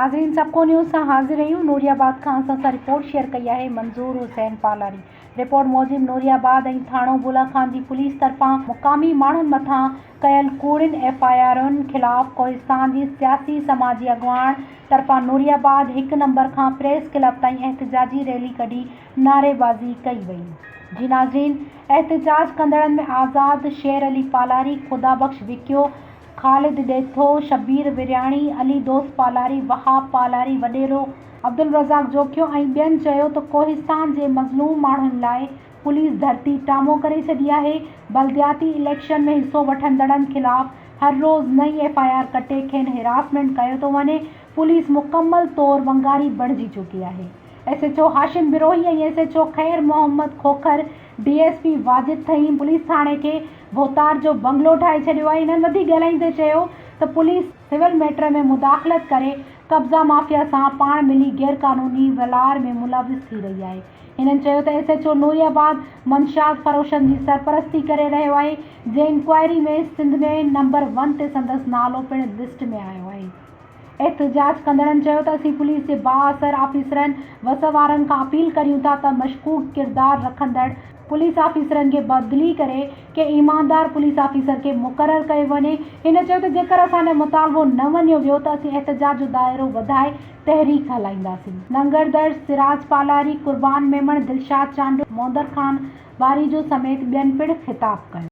ناظرين سڀڪو نيوز سان حاضر آهيون نوري آباد کان اسان سان رپورٽ شيئر ڪئي آهي منظور حسين پالاري رپورٽ موجب نوري آباد ۽ ٿاڻو بولا خان جي پوليس طرفان مقامي ماڻهن مٿان ڪيل ڪوڙين ايف I آرن خلاف ڪوهستان جي سياسي سماجي اڳواڻ طرفان نوري آباد هڪ نمبر کان پريس ڪلب تائين احتجاجي ريلي ڪڍي نعريبازي ڪئي وئي جي ناظرين احتجاج ڪندڙن ۾ آزاد شير علي پالاري خدا بخش وڪيو خالد ڏيٿو، شبير ورياڻي، علي دوست پالاري، وهاب پالاري، وڏيرو عبدالرزاق جوکيو ۽ ٻين چيو ته ڪوهستان جي مظلوم ماڻهن لاء پوليس ڌرتي ٽامو ڪري ڇڏي آهي، بلدياتي اليڪشن ۾ حصو وٺندڙن خلاف هر روز نئين ايف I R ڪٽي کين هراسمينٽ ڪيو ٿو وڃي، پوليس مڪمل طور ونگاري بڻجي چڪي آهي. S H O Hashim Brohi ۽ S H O Khair Muhammad Khokhar D S P Wajid Thaheem police ٿاڻي کي ڀوتار جو بنگلو ٺاهي ڇڏيو آهي هنن وڌيڪ ڳالهائيندي چيو ته پوليس سول ميٽر ۾ مداخلت ڪري قبضا مافيا سان پاڻ ملي غيرقانوني ولار ۾ ملوث ٿي رهي آهي هنن چيو ته S H O Nooriabad منشيات فروشن جي سرپرستي ڪري رهيو آهي جنهن انڪوائري ۾ سنڌ ۾ نمبر ون تي سندس نالو پڻ لسٽ ۾ آيو آهي. احتجاج ڪندڙن چيو ته اسين پوليس جي بااثر آفيسرن، وس وارن کان اپيل ڪريون ٿا ته مشڪوڪ ڪردار رکندڙ پوليس آفيسرن کي بدلي ڪري ڪنهن ايماندار پوليس آفيسر کي مقرر ڪيو وڃي. هن چيو ته جيڪر اسان جو مطالبو نه مڃيو ويو ته اسين احتجاج جو دائرو وڌائي تحريڪ هلائينداسين. ننگردر، سراج پالاري، قربان ميمڻ، دلشاد چانڊيو، موندر خان باريجو سميت ٻين پڻ خطاب ڪيو.